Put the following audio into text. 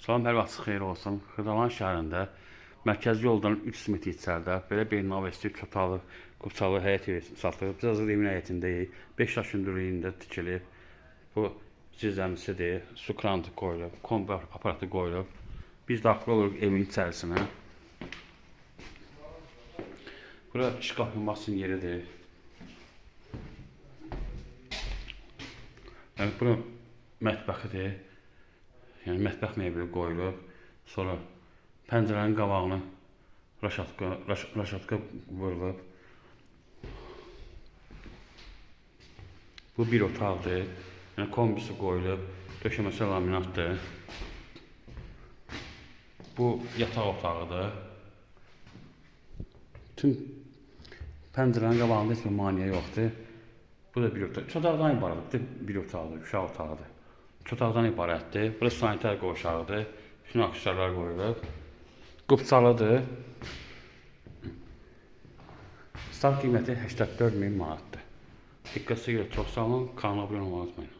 Salam, hər vaxtınız xeyir olsun. Xırdalan şəhərində mərkəzi yoldan 300 metr içəridə belə bir navesti üç otaqlı, kupçalı həyət evi satılır. Biz hazırda evin həyətindəyik. 5 daş hündürlüyündə tikilib. Bu zirzəmisidir. Su kranı qoyulub, kombi aparatı qoyulub. Biz daxil oluruq evin içərisinə. Bura şkaf yumaq üçün yeridir. Yəni bura mətbəxidir. Yəni mətbəx mebeli qoyulub. Sonra pəncərənin qabağına raşatka vurulub. Bu bir otaqdır. Yəni kombisi qoyulub, döşəməsi laminatdır. Bu yataq otağıdır. Bütün pəncərənin qabağında heç bir maneə yoxdur. Bu da bir otaq. Üç otaqdan ibarətdir. Bir otaqdır, uşaq otağıdır. Üç otaqdan ibarətdir. Burası sanitar qovşağıdır. Bütün aksesuarlar qoyulub. Qupçalıdır. Start qiyməti 84 min manatdır. Diqqətinizə görə çox sağ olun. Kanala abunə olmağı unutmayın.